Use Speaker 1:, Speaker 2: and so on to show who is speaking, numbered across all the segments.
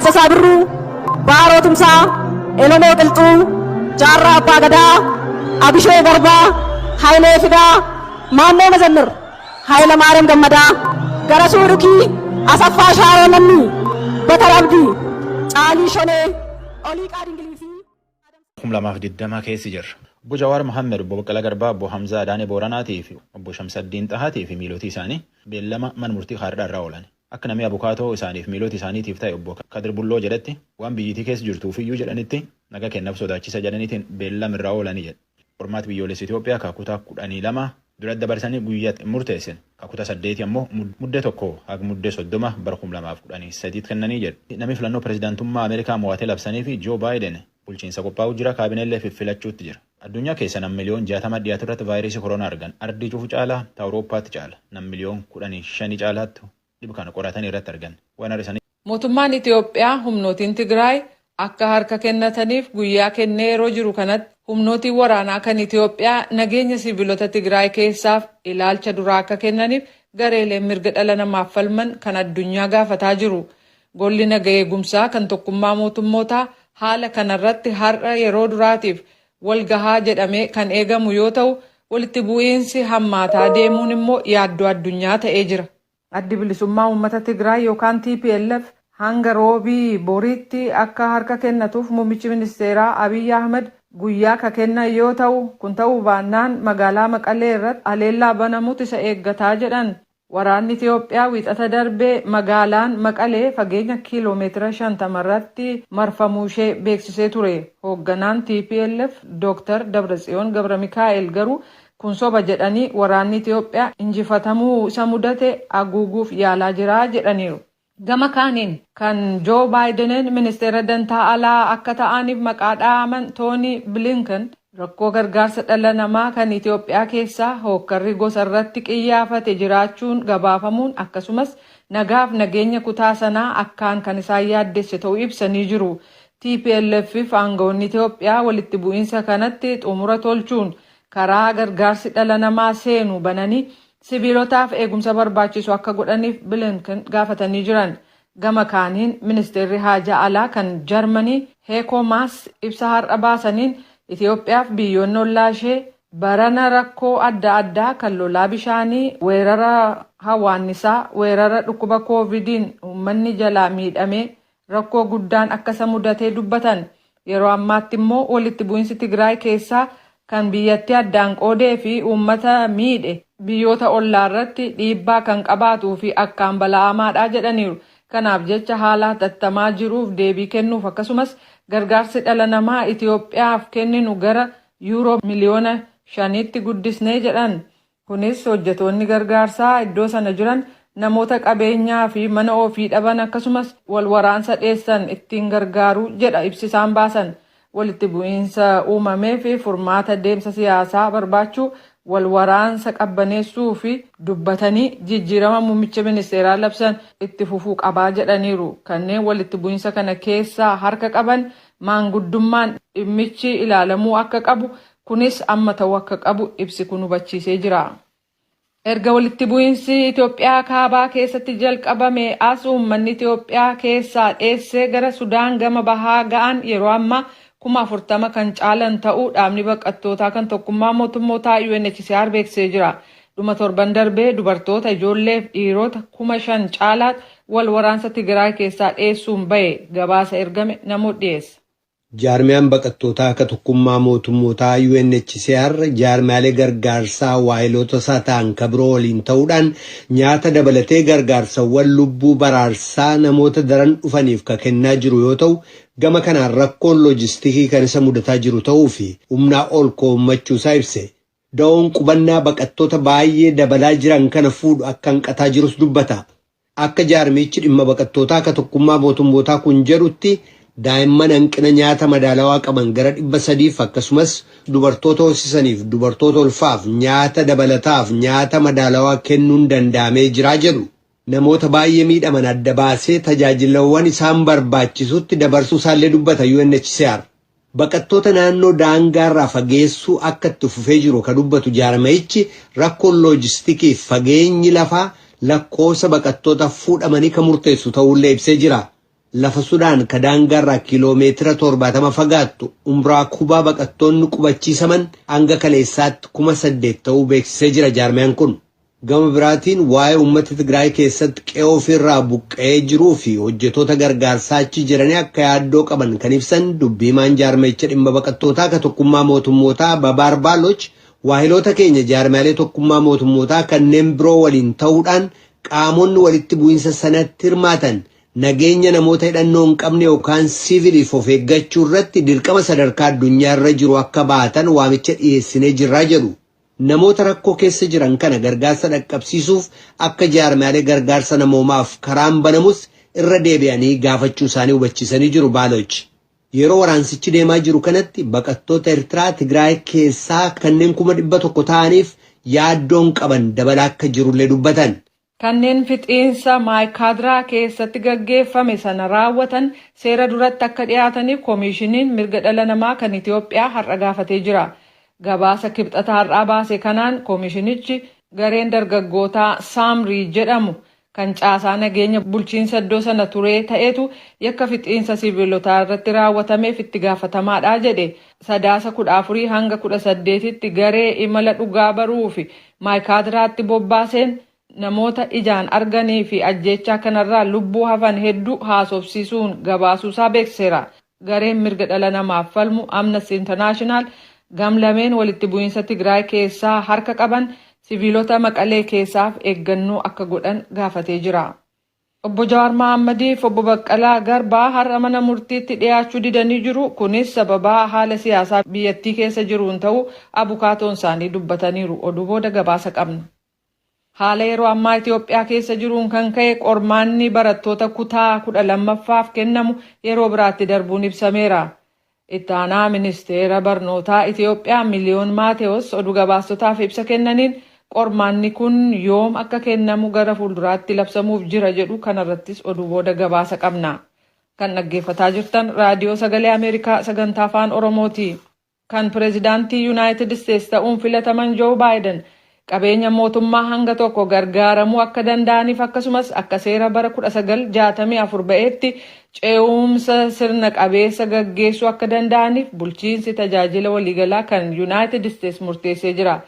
Speaker 1: Taaddasaa Birruu, Baaroo Tumsaa, Elemoo Qilxuu, Jaarraa Abbaa Gadaa, Abishee Garbaa, Hayilee Fidaa, Maammoo Mazammir, Hayilamaariyaam Gammadaa, Garasuu Dhukii, Asaffaa Shaaroo Lammii, Batar Abdii, Caalii Shonee, Oliiqaa Dingilii fi
Speaker 2: 2020 keessa jirra. Obbo Jawaar Mohaammed, Obbo Baqqalaa Garbaa, Obbo Hamzaa Adaanee Booranaatii fi Obbo Shamsaddiin Xahaatii fi miilootii isaanii beellama mana murtii kaardhaa irraa oolan. Akka namni abukaatoo isaaniif miilota isaaniitiif ta'e Obbo Kadir Bulloo jedhetti, waan biyyittii keessa jirtuufiyyuu jedhanitti naga kennaaf sodaachisa jedhaniitiin beellama irraa oolanii jedhe. Qormaati biyyoolessa Itoophiyaa ka kutaa 12 dura dabarsanii guyyaa murteessan. Ka kutaa 8 ammoo Muddee 1 haga Muddee 30 bara 2013 kennanii jedhu. Namni filannoo pirezidaantummaa Ameerikaa mo'atee labsanii fi Joo Baayiden bulchiinsa qophaa'uu jira, kaabineellee fiffilachuutti jira. Addunyaa keessa nam miliyoon 60 dhiyaatu irratti vaayirasii koronaa argan. Ardii cufu caalaa ta Awurooppaatti caala. Nam miliyoon 15 caalaattu dhib kana qoratanii irratti argan. Waan har'isanii.
Speaker 3: Mootummaan Itiyoophiyaa humnootiin Tigraay akka harka kennataniif guyyaa kennee yeroo jiru kanatti humnootiin waraanaa kan Itiyoophiyaa nageenya siivilota Tigraay keessaaf ilaalcha duraa akka kennaniif gareeleen mirga dhala namaaf falman kan addunyaa gaafataa jiru. Golli naga eegumsaa kan tokkummaa mootummootaa haala kanarratti har'a yeroo duraatiif wal gahaa jedhamee kan eegamu yoo ta'u, walitti bu'iinsi hammaataa deemuun immoo yaaddoo addunyaa ta'ee jira. Addi Bilisummaa Uummata Tigraay yookaan tplf hanga Roobii boriitti akka harka kennatuuf muummichi ministeeraa Abiy Ahmed guyyaa ka kennan yoo ta'u, kun ta'uu baannaan magaalaa Maqalee irratti haleellaa banamutu isa eeggata jedhan. Waraanni Itiyoophiyaa Wiixata darbe magaalaan Maqalee fageenya kiiloo meetira 50 irratti marfamuu ishee beeksisee ture. Hoogganaan tplf Dooktar Dabratsiyoon Gabramikaa'el garuu kun soba jedhanii waraanni Itiyoophiyaa injifatamuu isa mudate haguuguuf yaalaa jira jedhaniiru. Gama kaaniin kan Joo Baayideniin ministeera dantaa alaa akka ta'aniif maqaa dha'aman Toonii Bilinken rakkoo gargaarsa dhala namaa kan Itiyoophiyaa keessaa hookkarri gosa irratti qiyyaafate jiraachuun gabaafamuun akkasumas nagaaf nageenya kutaa sanaa akkaan kan isaan yaaddesse ta'uu ibsanii jiru. Tplf fi aangawoonni Itiyoophiyaa walitti bu'iinsa kanatti xumura tolchuun karaa gargaarsi dhala namaa seenu bananii siviilotaaf eegumsa barbaachisu akka godhaniif Bilinken gaafatanii jiran. Gama kaaniin ministeerri haajaa alaa kan Jarmanii Heekoo Maas ibsa har'a baasaniin Itiyoophiyaaf biyyoonni ollaa ishee barana rakkoo adda addaa kan lolaa bishaanii, weerara hawaannisaa, weerara dhukkuba Koovidiin uummanni jalaa miidhamee rakkoo guddaan akka isa mudatee dubbatan. Yeroo ammaatti immoo walitti bu'insi Tigraay keessaa kan biyyattii addaan qoodee fi uummata miidhe biyyoota ollaa irratti dhiibbaa kan qabaatuu fi akkaan bala'amaadha jedhaniiru. Kanaaf jecha haala hatattamaa jiruuf deebii kennuuf akkasumas gargaarsi dhala namaa Itiyoophiyaaf kenninu gara Yuuroo miliyoona 5tti guddisne jedhan. Kunis hojjetoonni gargaarsaa iddoo sana jiran namoota qabeenyaa fi mana ofii dhaban akkasumas wal waraansa dheessan ittiin gargaaru jedha ibsi isaan baasan. Walitti bu'iinsa uumamee fi furmaata deemsa siyaasaa barbaachuu, wal waraansa qabbaneessuu fi dubbatanii jijjiirama muummicha ministeeraa labsan itti fufuu qabaa jedhaniiru. Kanneen walitti bu'iinsa kana keessaa harka qaban maanguddummaan dhimmichi ilaalamuu akka qabu Kunis amma ta'uu akka qabu ibsi kun hubachiisee jira. Erga walitti bu'iinsi Itoophiyaa kaabaa keessatti jalqabame as uummanni Itoophiyaa keessaa dheessee gara Sudaan gama bahaa ga'an yeroo ammaa 40,000 kan caalan ta'uu dhaabni baqattootaa kan tokkummaa mootummootaa UNHCR beeksisee jira. Dhuma torban darbee dubartoota, ijoollee fi dhiirota 5,000 caalaatu wal waraansa Tigiraay keessaa dheessuun bahe gabaasa ergame namoota dhiyeessa.
Speaker 4: Jaarmiyaan baqattootaa ka Tokkummaa Mootummootaa UNHCR jaarmiyaalee gargaarsaa waahiloota isaa ta'an ka biroo waliin ta'uudhaan nyaata dabalatee gargaarsawwan lubbuu baraarsaa namoota daran dhufaniif ka kennaa jiru yoo ta'u gama kanaan rakkoon loojistikii kan isa mudataa jiru ta'uu fi humnaa ol koommachuu isaa ibse. Da'oon qubannaa baqattoota baay'ee dabalaa jiran kana fuudhu akka hanqataa jirus dubbata. Akka jaarmiyichi dhimma baqattootaa ka Tokkummaa Mootummootaa kun jedhutti daa'imman hanqina nyaata madaalawaa qaban gara 300f akkasumas dubartoota hoosisaniif dubartoota ulfaaf nyaata dabalataaf nyaata madaalawaa kennuun danda'amee jira jedhu. Namoota baay'ee miidhaman adda baasee tajaajilawwan isaan barbaachisutti dabarsuu isaallee dubbata UNHCR. Baqattoota naannoo daangaarraa fageessuu akka itti fufee jiru ka dubbatu jaarmayichi rakkoon loojistikii fi fageenyi lafaa lakkoofsa baqattoota fuudhamanii ka murteessu ta'uullee ibsee jira. Lafa Sudaan ka daangaarraa kiiloomeetira 70 fagaattu Umraa Kubaa baqattoonni qubachiisaman hanga kaleessaatti 8,000 ta'uu beeksisee jira jaarmiyaan kun. Gama biraatiin waa'ee uummata Tigraay keessatti qe'ee ofiirraa buqqa'ee jiruu fi hojjetoota gargaarsaa achi jiranii akka yaaddoo qaban kan ibsan dubbiimaan jaarmicha dhimma baqattootaa ka Tokkummaa Mootummootaa Babaar Baaloch, waahiloota keenya jaarmiyaalee Tokkummaa Mootummootaa kanneen biroo waliin ta'uudhaan qaamonni walitti bu'iinsa sanatti hirmaatan nageenya namoota hidhannoo hin qabne yookaan siviiliif of eeggachuu irratti dirqama sadarkaa addunyaa irra jiru akka baatan waamicha dhiyeessinee jirraa jedhu. Namoota rakkoo keessa jiran kana gargaarsa dhaqqabsiisuuf akka jaarmiyaalee gargaarsa namoomaaf karaan banamus irra deebi'anii gaafachuu isaanii hubachiisanii jiru Baaloch. Yeroo waraansichi deemaa jiru kanatti baqattoota Eertiraa Tigraay keessaa kanneen 100,000 ta'aniif yaaddoon qaban dabalaa akka jirullee dubbatan.
Speaker 3: Kanneen fixiinsa Maayikaadiraa keessatti gaggeeffame sana raawwatan seera duratti akka dhiyaataniif Koomiishiniin Mirga Dhala Namaa kan Itoophiyaa har'a gaafatee jira. Gabaasa Kibxata har'aa baase kanaan koomishinichi gareen dargaggootaa Saamrii jedhamu kan caasaa nageenya bulchiinsa iddoo sana turee ta'etu yakka fixiinsa siviilotaa irratti raawwatameef itti gaafatamaadha jedhe. Sadaasa 14 hanga 18tti garee imala dhugaa baruu fi Maayikaadiraatti bobbaaseen namoota ijaan arganii fi ajjeechaa kanarraa lubbuu hafan hedduu haasofsiisuun gabaasuusaa beeksiseera. Gareen mirga dhala namaaf falmu Amnesty International gamlameen walitti bu'iinsa Tigraay keessaa harka qaban siviilota Maqalee keessaaf eeggannoo akka godhan gaafatee jira. Obbo Jawaar Mahammadii fi Obbo Baqqalaa Garbaa har'a mana murtiitti dhiyaachuu didanii jiru. Kunis sababaa haala siyaasaa biyyattii keessa jiruun ta'uu abukaatoon isaanii dubbataniiru. Oduu booda gabaasa qabna. Haala yeroo ammaa Itoophiyaa keessa jiruun kan ka'e qormaanni barattoota kutaa 12ffaaf kennamu yeroo biraatti darbuun ibsameera. Itti aanaa ministeera barnootaa Itoophiyaa Miliyoon Maatewoos oduu gabaastotaaf ibsa kennaniin qormaanni kun yoom akka kennamu gara fuulduraatti labsamuuf jira jedhu. Kanarrattis oduu booda gabaasa qabna. Kan dhaggeeffataa jirtan Raadiyoo Sagalee Ameerikaa sagantaa Afaan Oromooti. Kan pireezidaantii Yuunaayitid Isteetsi ta'uun filataman Joo Baayiden qabeenya mootummaa hanga tokko gargaaramuu akka danda'aniif, akkasumas akka seera bara 1964 ba'etti ce'umsa sirna qabeessa gaggeessuu akka danda'aniif bulchiinsi tajaajila waliigalaa kan Yuunaayitid Isteetsi murteessee jira.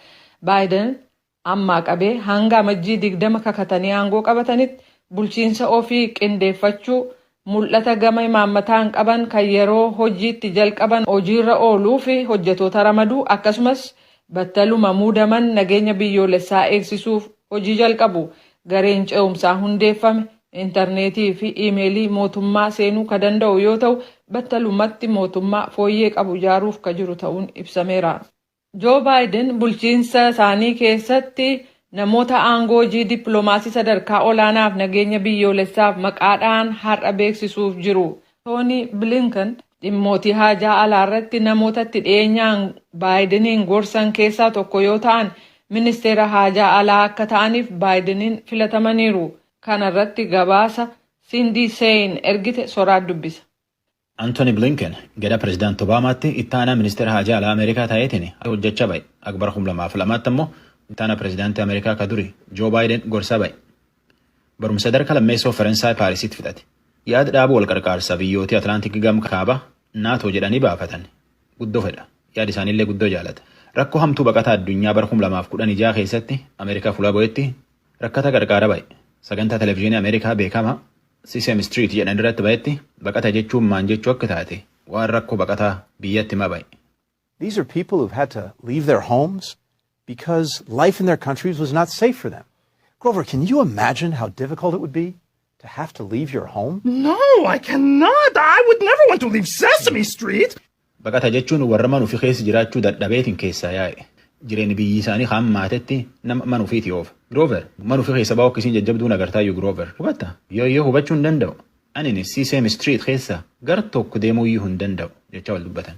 Speaker 3: Baayiden ammaa qabee hanga Amajjii 20 kakatanii aangoo qabatanitti bulchiinsa ofii qindeeffachuu, mul'ata gama imaammataan qaban kan yeroo hojiitti jalqaban hojiirra ooluu fi hojjetoota ramaduu, akkasumas battaluma muudaman nageenya biyyoolessaa eegsisuuf hojii jalqabu. Gareen ce'umsaa hundeeffame intarneetii fi iimeelii mootummaa seenuu ka danda'u yoo ta'u, battalumatti mootummaa fooyyee qabu ijaaruuf ka jiru ta'uun ibsameera. Joo Baayiden bulchiinsa isaanii keessatti namoota aangoo hojii dippiloomaasii sadarkaa olaanaaf nageenya biyyoolessaaf maqaadhaan har'a beeksisuuf jiru. Tooni Bilinkan dhimmootii haajaa alaa irratti namoota itti dhiyeenyaan Baayideniin gorsan keessaa tokko yoo ta'an, ministeera haajaa alaa akka ta'aniif Baayideniin filatamaniiru. Kana irratti gabaasa Sindii Sein ergite soraat dubbisa.
Speaker 2: Antony Blinken gada pirezidaanti Obaamaatti itti aanaa ministeera haajaa alaa Ameerikaa ta'eetiin hojjechaa ba'e. Akka bara 2002tti ammoo itti aanaa pirezidaantii Ameerikaa ka duri Joo Baayiden gorsaa ba'e. Barumsa sadarkaa lammeessoo Faransaay Paarisitti fixate. Yaada dhaabuu wal qarqaarsa biyyootii Atlaantik gam kaaba NATO jedhanii baafatan guddoo fedha. Yaada isaaniillee guddoo jaalata. Rakkoo hamtuu baqataa addunyaa bara 2016 keessatti Ameerikaa fuula bu'etti rakkata qarqaara ba'e. Sagantaa televezyiinii Ameerikaa beekamaa Sesame Street jedhan irratti ba'etti baqata jechuun maan jechuu akka taate waan rakkoo baqataa biyyatti hima ba'e.
Speaker 5: These are people who've had to leave their homes because life in their countries was not safe for them. Grover, can you imagine how difficult it would be to have to leave your home?
Speaker 6: No, I cannot. I would never want to leave Sesame Street.
Speaker 2: Baqata jechuun warra mana ofii keessa jiraachuu dadhabeetiin keessaa yaa'e. Jireenyi biyyi isaanii hammaatetti nama mana ofiitii oofa. Grover, mana ofii keessa ba'u akkasiin jajjabduun agartaayyuu Grover. Hubatta? Yoo yoo hubachuu hin danda'u. Ani Sesame Street keessa gar tokko deemuu iyyuu hin danda'u jecha wal dubbatan.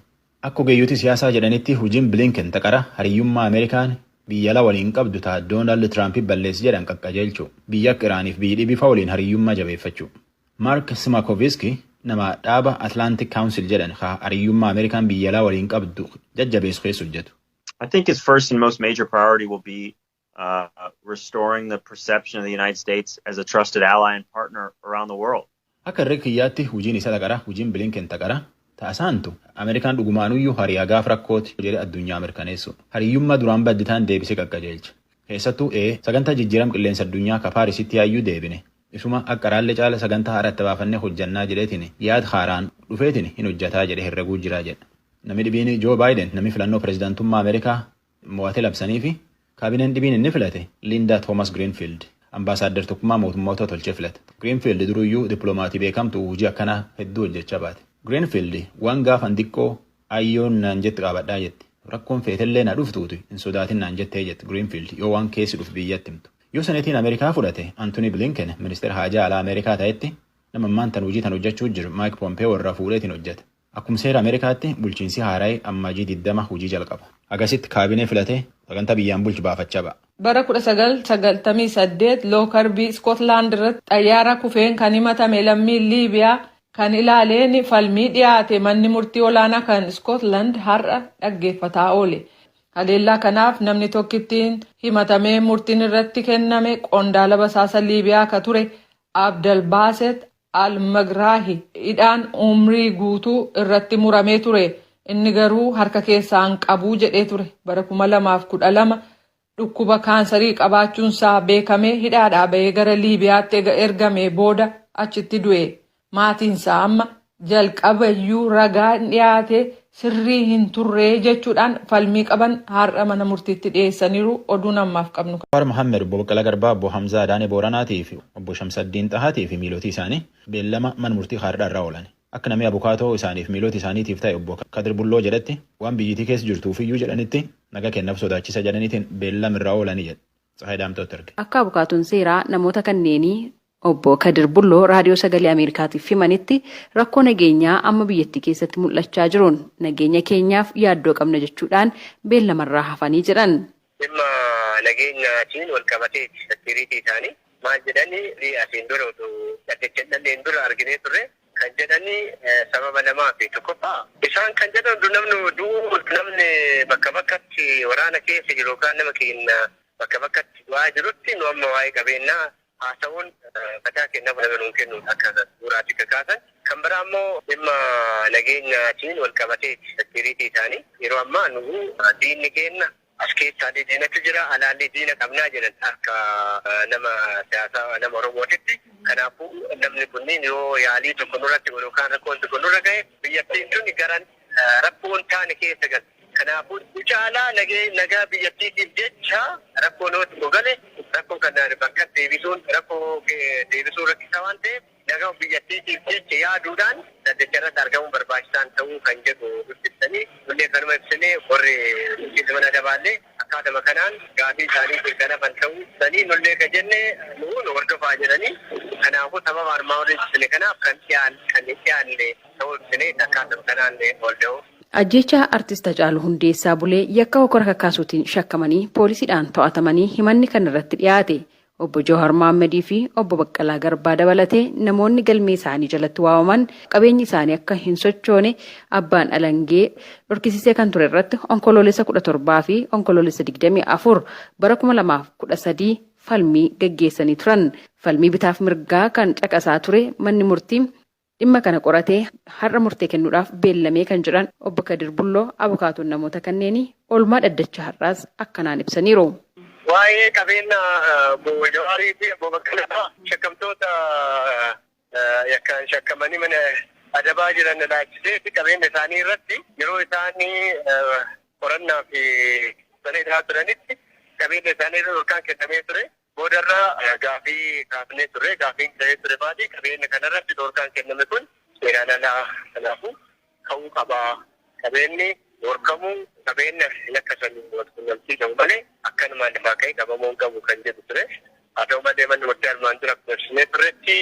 Speaker 2: Akka ogeeyyotii siyaasaa jedhanitti hojiin Blinken taqara hariyyummaa Ameerikaan biyya ala waliin qabdu ta'a Doonaald Tiraamp balleessi jedhan qaqqajeelchu, biyya akka Iraaniif biyyi dhibii waliin hariyyummaa jabeeffachuu. Mark Simakovsky nama dhaaba Atlantic Council jedhan hariyyummaa Ameerikaan biyya alaa waliin qabdu jajjabeessu keessa hojjetu.
Speaker 7: I think his first and most major priority will be restoring the perception of the United States as a trusted ally and partner around the world.
Speaker 2: Akka herrega kiyyaatti hojiin isa taqara, hojiin Bilinken taqara. Taasaantu Ameerikaan dhugumaanuyyuu hariyaa gaaf rakkooti jedhe addunyaa mirkaneessu. Hariyyummaa duraan badditaan deebisee qaqqajeelcha. Keessattuu sagantaa jijjiirama qilleensa addunyaa ka Paarisitti yaayyuu deebine. Isuma akka raallee caala sagantaa haaraa baafannee hojjannaa jedheetiin yaada haaraan dhufeetiin hin hojjataa jedhe herreguu jira jedha. Namni dhibiin Joo Baayiden namni filannoo pireezidaantummaa Ameerikaa mo'atee labsanii fi kaabineen dhibiin inni filate Linda Thomas Greenfield ambaasaaddar tokkummaa mootummoota tolchee filate. Greenfield duruyyuu dippiloomatii beekamtu hojii akkanaa hedduu hojjechaa baate. Greenfield waan gaafan xiqqoo ayyoon naan jetti qabadhaa jetti. Rakkoon feetellee na dhuftuuti hin sodaatin naan jettee jetti Greenfield yoo waan keessi dhufu biyyatti himtu. Yoo senetiin Ameerikaa fudhate Antony Blinken ministeera haajaa alaa Ameerikaa ta'etti nama ammaan tan hojii tan hojjechuu jiru Mike Pompeo irraa fuudheetiin hojjeta. Akkuma seera Ameerikaatti bulchiinsi haaraa'e ammajii 20 hojii jalqaba. Agasitti kaabinee filatee sagantaa biyyaan bulchu baafachaa ba'a.
Speaker 3: Bara 1998 Lookarbii Iskootlaand irratti xayyaara kufeen kan himatame lammiin Liibiyaa kan ilaaleen falmii dhiyaate manni murtii olaanaa kan Iskootland har'a dhaggeeffataa oole. Haleellaa kanaaf namni tokkittiin himatamee murtiin irratti kenname qondaala basaasa Liibiyaa ka ture Abdalbaaset Al-Magraahi hidhaan umrii guutuu irratti muramee ture. Inni garuu harka keessaan qabuu jedhee ture. Bara 2012 dhukkuba kaansarii qabaachuunsaa beekamee hidhaadhaa bahee gara Liibiyaatti ergamee booda achitti du'e. Maatiinsaa amma jalqabayyuu ragaan dhiyaate sirrii hin turree jechuudhaan falmii qaban har'a mana murtiitti dhiyeessaniiru. Oduun ammaaf qabnu.
Speaker 2: Jawaar Mohaammed, obbo Baqqalaa Garbaa, obbo Hamzaa Adaanee Booranaatii fi obbo Shamsaddiin Xahaatii fi miilootii isaanii beellama mana murtii haaraa irraa oolan. Akka namni abukaatoo isaaniif miilota isaaniitiif ta'e obbo Kadir Bulloo jedhetti waan biyyittii keessa jirtuufiyyuu jedhanitti naga kennaaf sodaachisa jedhaniitiin beellama irraa oolanii jedhe. Tsahaay Daamtootti erge.
Speaker 8: Akka abukaatoon seeraa namoota kanneenii obbo Kadir Bulloo raadiyoo sagalee Ameerikaatiif himanitti rakkoo nageenyaa amma biyyattii keessatti mul'achaa jiruun nageenya keenyaaf yaaddoo qabna jechuudhaan beellamarraa hafanii jedhan.
Speaker 9: Dhimma nageenyaatiin wal qabateeti security isaanii maal jedhanii asiin dura otoo dhaddacha dhalleen dura arginee turre kan jedhanii sababa lamaa fi tokkoffaa isaan kan jedhan namni du'uu namni bakka bakkatti waraana keessa jiru yookaan nama keenya bakka bakkatti du'aa jirutti nu amma waa'ee qabeenyaa haasa'uun mataa keenyaaf nama nuun kennuun akka suuraatti kakaasan. Kan biraa immoo dhimma nageenyaatiin wal qabateeti security isaanii yeroo ammaa nu diinni keenya as keessaallee diinatu jira alaallee diina qabnaa jedhan akka nama siyaasaa nama Oromootitti. Kanaafuu namni kunniin yoo yaalii tokko nurratti godhu yookaan rakkoon tokko nurra gahe biyyattiin tun garan rakkoon taane keessa galti. Kanaafuu caalaa nagaa biyyattiitiif jecha rakkoo namatti gale rakkoo kana bakka deebisuun rakkoo deebisuu rakkisaa waan ta'eef nagaa biyyattiitiif jecha yaaduudhaan dhaddacha irratti argamuun barbaachisaan ta'uu kan jedhu ibsanii illee kanuma ibsinee warri bulchiinsa mana dabaallee akkaatuma kanaan gaafii isaanii mirkanafan ta'uu sanii nullee kan jenne nuun hordofaa jedhanii kanaafuu sababa armaan olii ibsine kanaaf kan dhiyaanne ta'uu ibsinee akkaatuma kanaan ol da'u.
Speaker 8: Ajjeechaa artist Hacaaluu Hundeessaa Bulee yakka hokora kakkaasuutiin shakkamanii poolisiidhaan to'atamanii himanni kan irratti dhiyaate obbo Jawaar Mohammadii fi obbo Baqqalaa Garbaa dabalatee namoonni galmee isaanii jalatti waamaman qabeenyi isaanii akka hin sochoone abbaan alangee dhorkisiisee kan ture irratti onkoloolessa 17 fi onkoloolessa 24 bara 2013 falmii gaggeessanii turan. Falmii bitaaf mirgaa kan caqasaa ture manni murtii dhimma kana qoratee har'a murtee kennuudhaaf beellamee kan jedhan obbo Kadir Bulloo abukaatoon namoota kanneenii oolmaa dhaddacha har'aas akkanaan ibsaniiru.
Speaker 9: Waa'ee qabeenya obbo Jawaarii fi obbo Baqqalaa shakkamtoota yakkaan shakkamanii mana adabaa jiran ilaalchisee fi qabeenya isaanii irratti yeroo isaanii qorannaa fi sana isaa turanitti qabeenya isaanii irra dhorkaan kennamee ture. Boodarraa gaafii kaafnee turre gaafiin ta'ee ture baadii qabeenya kanarratti dhorkaan kenname kun seeraan alaa kanaafuu ka'uu qabaa. Qabeenyi dhorkamuu qabeenya yakka sanii wal quunnamsiisamu malee akkanumaan lafaa ka'ee qabamuu hin qabu kan jedhu ture. Haa ta'u malee manni murtii armaan dura akkuma ibsinee turretti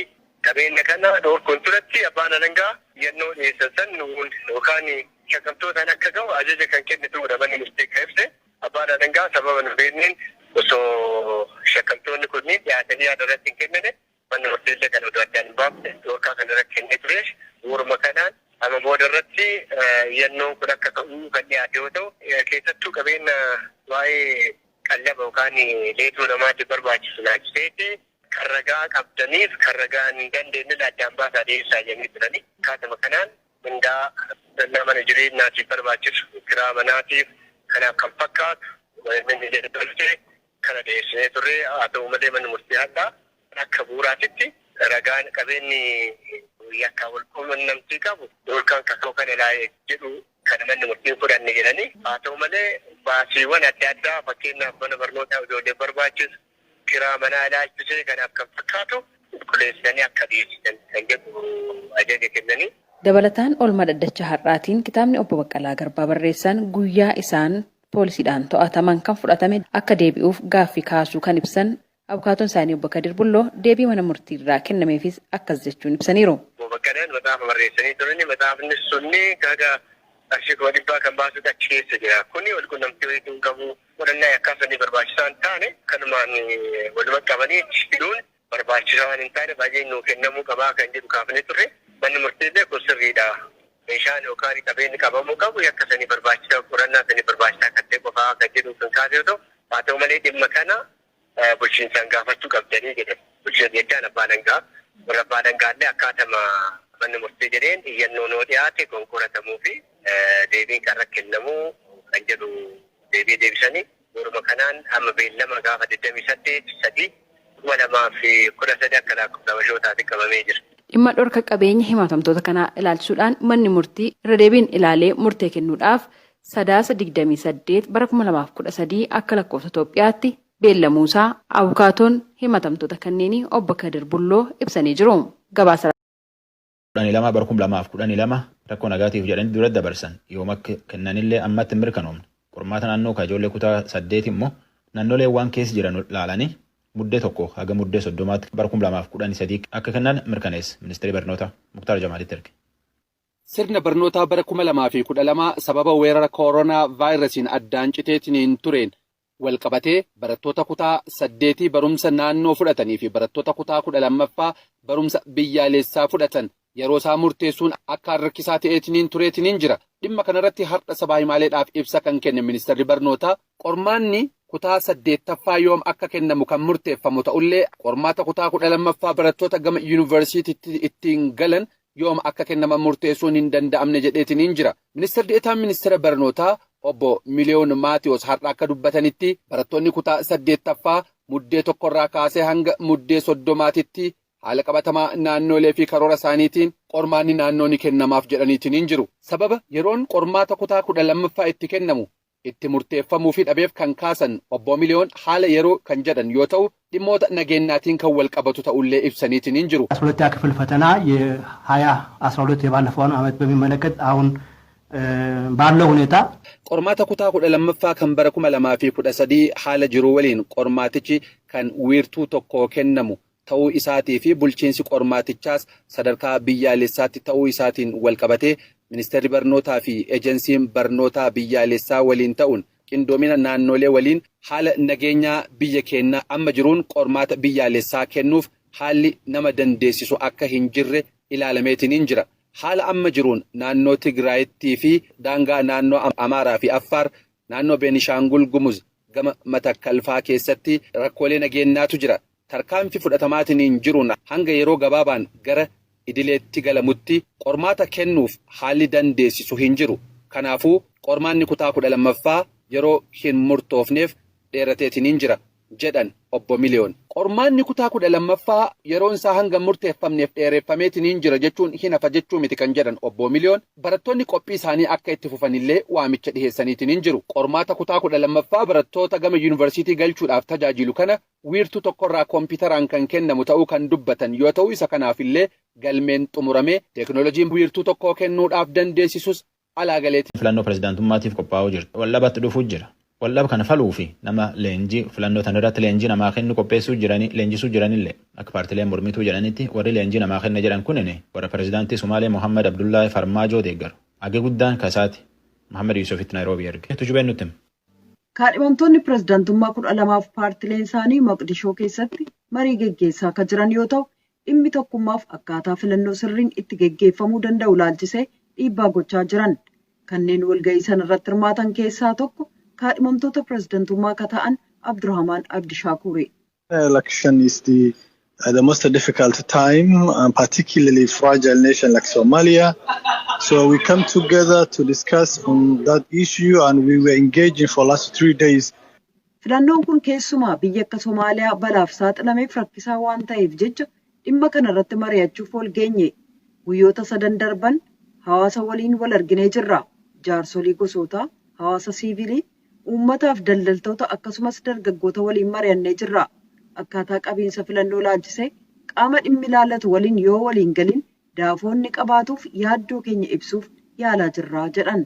Speaker 9: qabeenya kana dhorkuun turetti abbaan alangaa yennoo dhiyeessan san nuun yookaan shakkamtootaan akka ga'u ajaja kan kenne ta'uudha manni murtii kan ibse. Abbaan alangaa sababa nu beekneen osoo shakkamtoonni kunniin dhiyaatanii yaada irratti hin kennine manni murtiillee kan oduu addaan hin baafne dhorkaa kana irratti kennee ture. Bu'uuruma kanaan amma booda irratti yennoon kun akka ka'uu kan dhiyaate yoo ta'u keessattuu qabeenya waa'ee qallaba yookaan leetuu namaatiif barbaachisu laalchiseeti Kan ragaa qabdaniif kan ragaa hin dandeenye addaan baasaa dhiyeessaa jennee turani. Akkaatuma kanaan mindaa mana jireenyaatiif barbaachisu, kiraa manaatiif kanaaf kan fakkaatu inni jedhu kana dhiyeessinee turre. Haa ta'u malee, manni murtii hadhaa akka bu'uuraatitti ragaan qabeenyi yakkaa wal quunnamtii qabu yookaan kakoo kana ilaalee jedhu kana manni murtiin fudhanne jedhanii, haa ta'u malee, baasiiwwan adda addaa, fakkeenyaaf mana barnootaa ijoollee barbaachisu, kiraa manaa ilaalchisee kanaaf kan fakkaatu qulqulleessanii akka dhiyeessisan kan jedhu ajaja kennanii.
Speaker 8: Dabalataan oolmaa dhaddacha har'aatiin kitaabni obbo Baqqalaa Garbaa barreessan guyyaa isaan poolisiidhaan to'ataman kan fudhatame akka deebi'uuf gaaffii kaasuu kan ibsan abukaatoon isaanii obbo Kadir Bulloo, deebii mana murtiirraa kennameefis akkas jechuun ibsaniiru.
Speaker 9: Obbo Baqqalaan macaafa barreessanii turani. Macaafni sunni kaga qarshii 100,000 kan baasutu achi keessa jira. Kuni walqunnamtii wayituu hin qabu. Qorannaa yakkaa sanii barbaachisaa hin taane, kanumaan waluma qabanii fiduun barbaachisaa waan hin taane, baay'ee nuu kennamuu qabaa kan jedhu kaafnee turre. Manni murtiillee kun sirriidha. Meeshaan yookaan qabeenyi qabamuu qabu yakka sanii barbaachisaa, qorannaa sanii barbaachisaa kan ta'e qofaa kan jedhu kan kaase yoo ta'u, haa ta'u malee, dhimma kana bulchiinsaan gaafachuu qabdanii jedhan. Bulchiinsa jechaan abbaa alangaa, warra abbaa alangaallee akkaatama manni murtii jedheen iyyannoo noo dhiyaate konkoratamuu fi deebiin kan kennamuu kan jedhu deebii deebisanii, yeruma kanaan amma beellama gaafa 28/3/2013 akka lakkoofsa Habashootaatti qabamee jira.
Speaker 8: Dhimma dhorka qabeenya himatamtoota kanaa ilaalchisuudhaan manni murtii irra deebiin ilaalee murtee kennuudhaaf Sadaasa 28 bara 2013 akka lakkoofsa Itoophiyaatti beellamuusaa abukaatoon himatamtoota kanneenii obbo Kadir Bulloo ibsanii jiru. Gabaasa
Speaker 2: 12 bara 2012 rakkoo nagaatiif jedhanii dura dabarsan yoom akka kennanillee ammatti hin mirkanoomne. Qormaata naannoo ka ijoollee kutaa 8 immoo naannolee waan keessa jiran laalanii Muddee 1 haga Muddee 30tti bara 2013 akka kennan mirkaneessa ministeerri barnootaa. Muktaar Jamaalitti erge.
Speaker 10: Sirna barnootaa bara 2012 sababa weerara kooronaa vaayirasiin addaan citeetiniin tureen walqabatee barattoota kutaa 8 barumsa naannoo fudhatanii fi barattoota kutaa 12ffaa barumsa biyyaalessaa fudhatan yeroo isaa murteessuun akkaan rakkisaa ta'eetiniin tureetiniin jira. Dhimma kanarratti har'a sabaa himaaleedhaaf ibsa kan kenne ministeerri barnootaa, qormaanni kutaa 8ffaa yoom akka kennamu kan murteeffamu ta'ullee, qormaata kutaa 12ffaa barattoota gama yuunivarsiitiitti ittiin galan yoom akka kennaman murteessuun hin danda'amne jedheetiniin jira. Ministeerri Deetaan Ministeera Barnootaa obbo Miliyoon Maatiyoos har'a akka dubbatanitti, barattoonni kutaa 8ffaa Muddee 1rraa kaasee hanga Muddee 30tti haala qabatamaa naannoolee fi karoora isaaniitiin qormaanni naannoo ni kennamaaf jedhaniitiin jiru. Sababa yeroon qormaata kutaa 12ffaa itti kennamu itti murteeffamuu fi dhabeef kan kaasan obbo Miliyoon haala yeroo kan jedhan yoo ta'u, dhimmoota nageenyaatiin kan wal qabatu ta'ullee ibsaniitiin jiru.
Speaker 11: 12ኛ ክፍል ፈተና የ2012 የባለፈውን ዓመት በሚመለከት አሁን ባለው ሁኔታ
Speaker 10: Qormaata kutaa 12ffaa kan bara 2013 haala jiru waliin qormaatichi kan wiirtuu tokko kennamu ta'uu isaatii fi bulchiinsi qormaatichaas sadarkaa biyyaalessaatti ta'uu isaatiin wal qabatee, ministeerri barnootaa fi ejensiin barnootaa biyyaalessaa waliin ta'uun qindoomina naannolee waliin haala nageenyaa biyya keenyaa amma jiruun qormaata biyyaalessaa kennuuf haalli nama dandeessisu akka hin jirre ilaalameetiniin jira. Haala amma jiruun naannoo Tigraayittii fi daangaa naannoo Amaaraa fi Affaar, naannoo Beenishaangul Gumuz gama Matakkalfaa keessatti rakkoolee nageenyaatu jira. Tarkaanfii fudhatamaatiin jiruun hanga yeroo gabaabaan gara idileetti galamutti qormaata kennuuf haalli dandeessisu hin jiru. Kanaafuu qormaanni kutaa 12ffaa yeroo hin murtoofneef dheerateetiniin jira jedhan obbo Miliyoon. Qormaanni kutaa 12ffaa yeroon isaa hanga murteeffamneef dheereffameetiniin jira jechuun hin hafa jechuu miti kan jedhan obbo Miliyoon, barattoonni qophii isaanii akka itti fufanillee waamicha dhiheessaniitiin jiru. Qormaata kutaa 12ffaa barattoota gama yuunivarsiitii galchuudhaaf tajaajilu kana wiirtuu tokkorraa koompiitaraan kan kennamu ta'uu kan dubbatan yoo ta'u, isa kanaafillee galmeen xumuramee teeknooloojiin wiirtuu tokkoo kennuudhaaf dandeessisus alaa galeeti.
Speaker 2: Filannoo pirezidaantummaatiif qophaa'uu jirti. Wallabatti dhufuu jira. Wallab kana faluu fi nama leenjii filannoo tan irratti leenjii namaa kennu qopheessuu jiranii leenjisuu jiranillee, akka paartileen mormituu jedhanitti, warri leenjii namaa kenna jedhan kunin warra pirezidaantii Sumaalee Mohammed Abdullaahi Farmaajoo deeggaru. Agi guddaan kasaati. Mohammed Yusufitti Naayiroobii erge. Tujubeen nutti hima.
Speaker 12: Kaadhimamtoonni pirezidaantummaa 12f paartileen isaanii Moqdishoo keessatti marii geggeessaa akka jiran yoo ta'u, dhimmi tokkummaaf akkaataa filannoo sirriin itti geggeeffamuu danda'u laalchisee dhiibbaa gochaa jiran. Kanneen walga'ii sana irratti hirmaatan keessaa tokko kaadhimamtoota pirezidaantummaa akka ta'an Abdurrahmaan Abdishaakuuri.
Speaker 13: Election is the At the most difficult time, and particularly fragile nation like Somalia. So we come together to discuss on that issue, and we were engaging for last 3 days.
Speaker 12: Filannoon kun keessumaa biyya akka Somaaliyaa balaaf saaxilameef rakkisaa waan ta'eef jecha dhimma kana irratti mari'achuuf wal geenye. Guyyoota sadan darban hawaasa waliin wal arginee jirra. Jaarsolii gosootaa, hawaasa siivilii, uummataaf daldaltoota akkasumas dargaggoota waliin mari'annee jirra. Akkaataa qabiinsa filannoo laalchisee qaama dhimmi ilaallatu waliin yoo waliin galin daafoonni qabaatuuf yaaddoo keenya ibsuuf yaalaa jirra jedhan.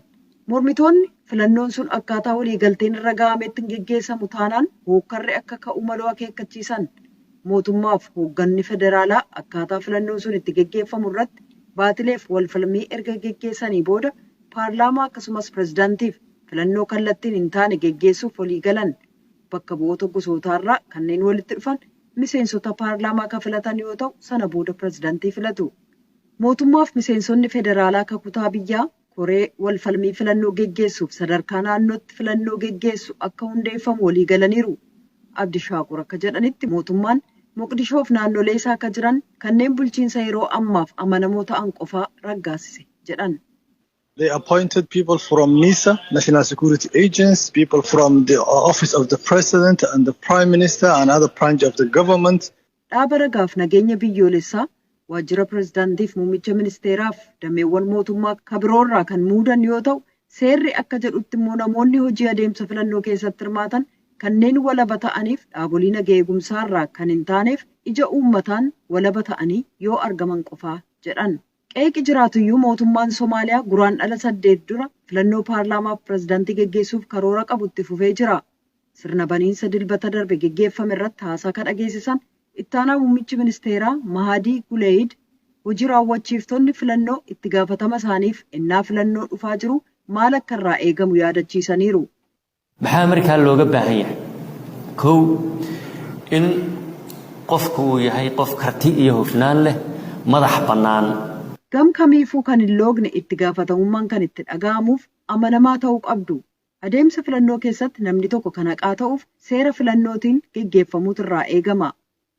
Speaker 12: Mormitoonni filannoon sun akkaataa waliigalteen irra ga'ametti hin geggeessamu taanaan hookkarri akka ka'u maluu akeekkachiisan. Mootummaaf hoogganni federaalaa akkaataa filannoon sun itti geggeeffamu irratti baatileef walfalmii erga geggeessanii booda paarlaamaa akkasumas pirezidaantiif filannoo kallattiin hin taane geggeessuuf walii galan. Bakka bu'oota gosootaarraa kanneen walitti dhufan miseensota paarlaamaa kan filatan yoo ta'u, sana booda pirezidaantii filatu. Mootummaaf miseensonni federaalaa kan kutaa biyyaa koree walfalmii filannoo geggeessuuf sadarkaa naannootti filannoo geggeessu akka hundeeffamu walii galaniiru. Abdishaakur akka jedhanitti, mootummaan Moqdishoof naannolee isaa akka jiran kanneen bulchiinsa yeroo ammaaf amanamoo ta'an qofaa raggaasise jedhan.
Speaker 13: They appointed people from NISA, National Security Agents, people from the Office of the President and the Prime Minister and other branch of the government.
Speaker 12: Dhaaba ragaaf nageenya biyyoolessaa, waajjira pirezidaantiif muummicha ministeeraaf dameewwan mootummaa kabiroorraa kan muudan yoo ta'u, seerri akka jedhutti immoo namoonni hojii adeemsa filannoo keessatti hirmaatan kanneen walaba ta'aniif dhaabolii nagaa eegumsaarraa kan hin taaneef ija uummataan walaba ta'anii yoo argaman qofaa jedhan. Qeeqi jiraatuyyuu mootummaan Somaaliyaa Guraandhala 8 dura filannoo paarlaamaaf pirezidaantii geggeessuuf karoora qabu itti fufee jira. Sirna baniinsa Dilbata darbe geggeeffame irratti haasaa kan dhageessisan ittaanaa muummichi ministeeraa Mahadii Guleeyid, hojii raawwachiiftonni filannoo itti gaafatama isaaniif innaa filannoo dhufaa jiru maal akka irraa eegamu yaadachiisaniiru.
Speaker 14: Maxaa markaa looga baahan yahay? Kow, in qofku uu yahay qof karti iyo hufnaan leh, madax bannaan.
Speaker 12: Gam kamiifuu kan hin loogne, itti gaafatamummaan kan itti dhaga'amuuf amanamaa ta'uu qabdu. Adeemsa filannoo keessatti namni tokko kan haqaa ta'uuf seera filannootiin geggeeffamuutu irraa eegama.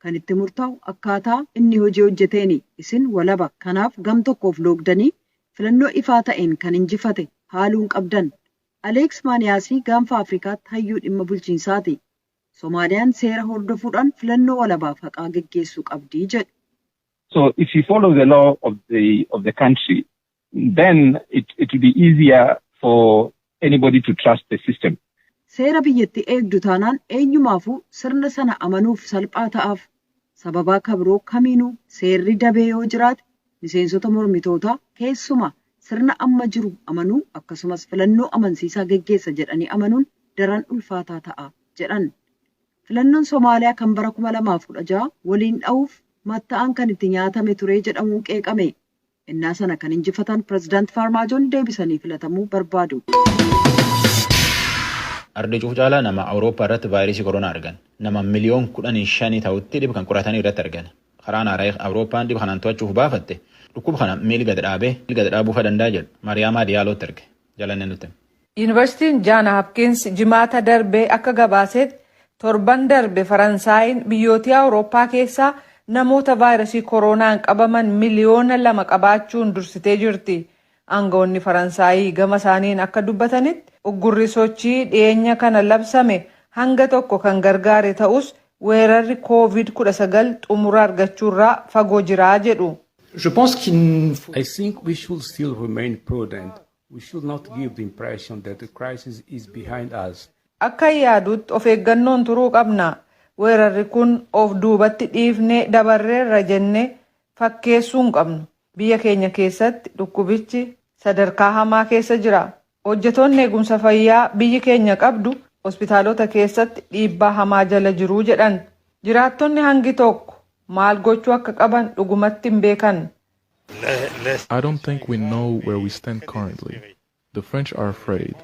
Speaker 12: Kan itti murtaa'u akkaataa inni hojii hojjeteeni. Isin walaba. Kanaaf gam tokkoof loogdanii filannoo ifaa ta'een kan injifate haaluun qabdan. Aleeks Maaniyaasii gaanfa Afrikaatti hayyuu dhimma bulchiinsaati. Somaaliyaan seera hordofuudhaan filannoo walabaaf haqaa geggeessuu qabdii jedhu.
Speaker 15: So if you follow the law of the country, then it will be easier for anybody to trust the system.
Speaker 12: Seera biyyatti eegdu taanaan eenyumaafuu sirna sana amanuuf salphaa ta'aaf. Sababaa kabiroo kamiinuu seerri dabee yoo jiraate, miseensota mormitootaa keessumaa sirna amma jiru amanuu akkasumas filannoo amansiisaa geggeessa jedhanii amanuun daran ulfaataa ta'a jedhan. Filannoon Somaaliyaa kan bara 2016 waliin dha'uuf matta'aan kan itti nyaatame ture jedhamuun qeeqame. Innaa sana kan injifatan pirezidaant Faarmaajoon deebisanii filatamuu barbaadu.
Speaker 2: Ardi cuuf caalaa nama Awurooppaa irratti vaayirasii koronaa argan. Nama miliyoon 15 ta'utti dhib kan qoratanii irratti argan. Karaan haaraa Awurooppaan dhib kanaan to'achuuf baafatte dhukkuba kana miil gad dhaabee gad dhaabuu danda'a jedhu. Mariyaamaa Diyaalootti erge. Jalanne nutti.
Speaker 3: Yuunivarsiitiin Jaan Hapkins Jimaata darbee akka gabaasetti, torban darbe Faransaayiin biyyoota Awurooppaa keessaa namoota vaayirasii koronaan qabaman miliyoona 2 qabaachuun dursitee jirti. Aangawoonni Faransaayii gama isaaniin akka dubbatanitti, uggurri sochii dhiyeenya kana labsame hanga tokko kan gargaare ta'us, weerarri COVID-19 xumura argachuurraa fagoo jiraa jedhu.
Speaker 16: I think we should still remain prudent. We should not give the impression that the crisis is behind us.
Speaker 3: Akka yaadutti of eeggannoon turuu qabna. Weerarri kun of duubatti dhiifnee dabarreerra jennee fakkeessuu hin qabnu. Biyya keenya keessatti dhukkubichi sadarkaa hamaa keessa jira. Hojjetoonni eegumsa fayyaa biyyi keenya qabdu hospitaalota keessatti dhiibbaa hamaa jala jiruu jedhan. Jiraattonni hangi tokko maal gochuu akka qaban dhugumatti hin beekan.
Speaker 17: I don't think we know where we stand currently. The French are afraid.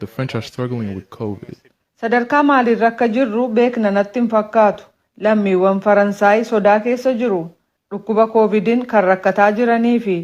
Speaker 17: The French are struggling with COVID.
Speaker 3: Sadarkaa maaliirra akka jirru beekna natti hin fakkaatu. Lammiiwwan Faransaay sodaa keessa jiru. Dhukkuba koovidiin kan rakkataa jiranii fi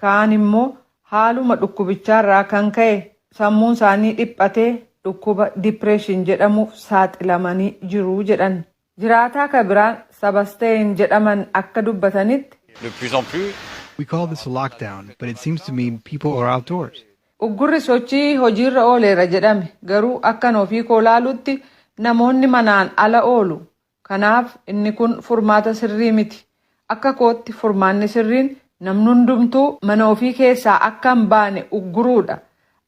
Speaker 3: kaan immoo haaluma dhukkubichaarraa kan ka'e sammuun isaanii dhiphatee dhukkuba depression jedhamuuf saaxilamanii jiru jedhan. Jiraataa kan biraan Sabasteen jedhaman akka dubbatanitti.
Speaker 18: De plus en plus.
Speaker 19: We call this a lockdown, but it seems to mean people are outdoors.
Speaker 3: Uggurri sochii hojiirra ooleera jedhame, garuu akkan ofii koo laalutti namoonni manaan ala oolu. Kanaaf inni kun furmaata sirrii miti. Akka kootti furmaanni sirriin namni hundumtuu mana ofii keessaa akka hin baane ugguruudha.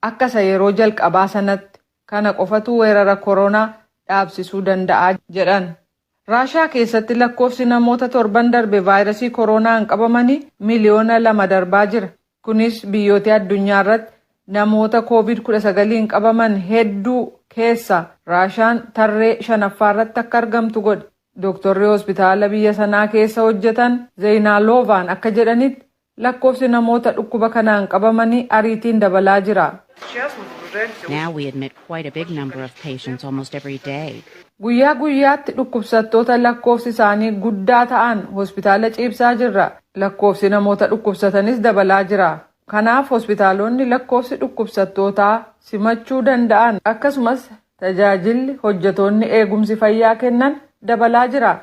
Speaker 3: Akka isa yeroo jalqabaa sanatti kana qofatu weerara koronaa dhaabsisuu danda'a jedhan. Raashaa keessatti lakkoofsi namoota torban darbe vaayirasii koronaan qabamanii 2 miliyoona darbaa jira. Kunis biyyoota addunyaa irratti namoota COVID-19 qabaman hedduu keessa Raashaan tarree shanaffaa irratti akka argamtu godhe. Dooktarri hospitaala biyya sanaa keessa hojjetan Zeenaaloovaan akka jedhanitti, lakkoofsi namoota dhukkuba kanaan qabamanii ariitiin dabalaa jira.
Speaker 20: Now we admit quite a big number of patients almost every day.
Speaker 3: Guyyaa guyyaatti dhukkubsattoota lakkoofsi isaanii guddaa ta'an hospitaala ciibsaa jirra. Lakkoofsi namoota dhukkubsatanis dabalaa jira. Kanaaf hospitaalonni lakkoofsi dhukkubsattootaa simachuu danda'an, akkasumas tajaajilli hojjetoonni eegumsi fayyaa kennan dabalaa jira.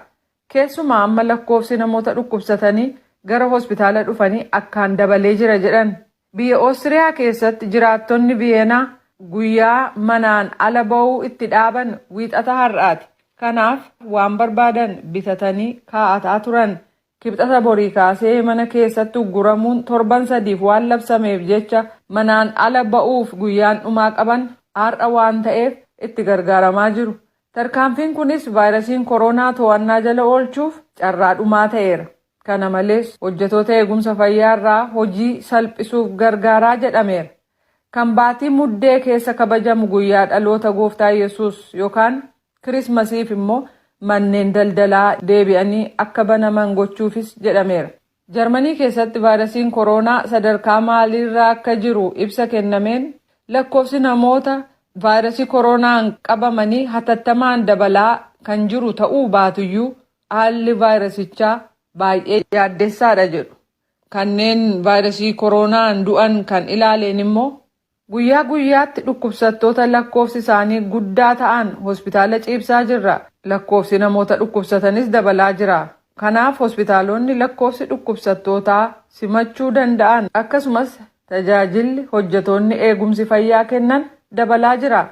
Speaker 3: Keessumaa amma lakkoofsi namoota dhukkubsatanii gara hospitaala dhufanii akkaan dabalee jira jedhan. Biyya Oostiriyaa keessatti jiraattonni Viyeenaa guyyaa manaan ala ba'uu itti dhaaban Wiixata har'aati. Kanaaf waan barbaadan bitatanii kaa'ataa turan. Kibxata borii kaasee mana keessatti ugguramuun torban 3f waan labsameef jecha, manaan ala ba'uuf guyyaan dhumaa qaban har'a waan ta'eef itti gargaaramaa jiru. Tarkaanfiin kunis vaayirasiin koronaa to'annaa jala oolchuuf carraa dhumaa ta'eera. Kana malees hojjetoota eegumsa fayyaa irraa hojii salphisuuf gargaaraa jedhameera. Kan baatii Muddee keessa kabajamu guyyaa dhaloota Gooftaa Yesus yookaan Kirismasiif immoo manneen daldalaa deebi'anii akka banaman gochuufis jedhameera. Jarmanii keessatti vaayirasiin koronaa sadarkaa maaliirra akka jiru ibsa kennameen, lakkoofsi namoota vaayirasii koronaan qabamanii hatattamaan dabalaa kan jiru ta'uu baatuyyuu, haalli vaayirasichaa baay'ee yaaddessaadha jedhu. Kanneen vaayirasii koronaan du'an kan ilaaleen immoo, guyyaa guyyaatti dhukkubsattoota lakkoofsi isaanii guddaa ta'an hospitaala ciibsaa jirra. Lakkoofsi namoota dhukkubsatanis dabalaa jira. Kanaaf hospitaalonni lakkoofsi dhukkubsattootaa simachuu danda'an, akkasumas tajaajilli hojjetoonni eegumsi fayyaa kennan dabalaa jira.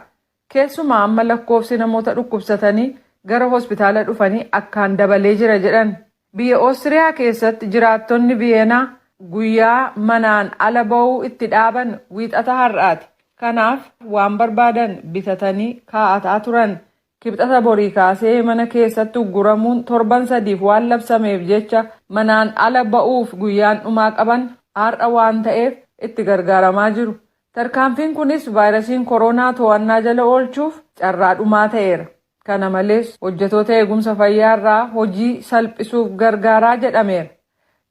Speaker 3: Keessumaa amma lakkoofsi namoota dhukkubsatanii gara hospitaala dhufanii akkaan dabalee jira jedhan. Biyya Oostiriyaa keessatti jiraattonni Viyeenaa guyyaa manaan ala ba'uu itti dhaaban Wiixata har'aati. Kanaaf waan barbaadan bitatanii kaa'ataa turan. Kibxata borii kaasee mana keessatti ugguramuun torban 3f waan labsameef jecha, manaan ala ba'uuf guyyaan dhumaa qaban har'a waan ta'eef itti gargaaramaa jiru. Tarkaanfiin kunis vaayirasiin koronaa to'annaa jala oolchuuf carraa dhumaa ta'eera. Kana malees hojjetoota eegumsa fayyaa irraa hojii salphisuuf gargaaraa jedhameera.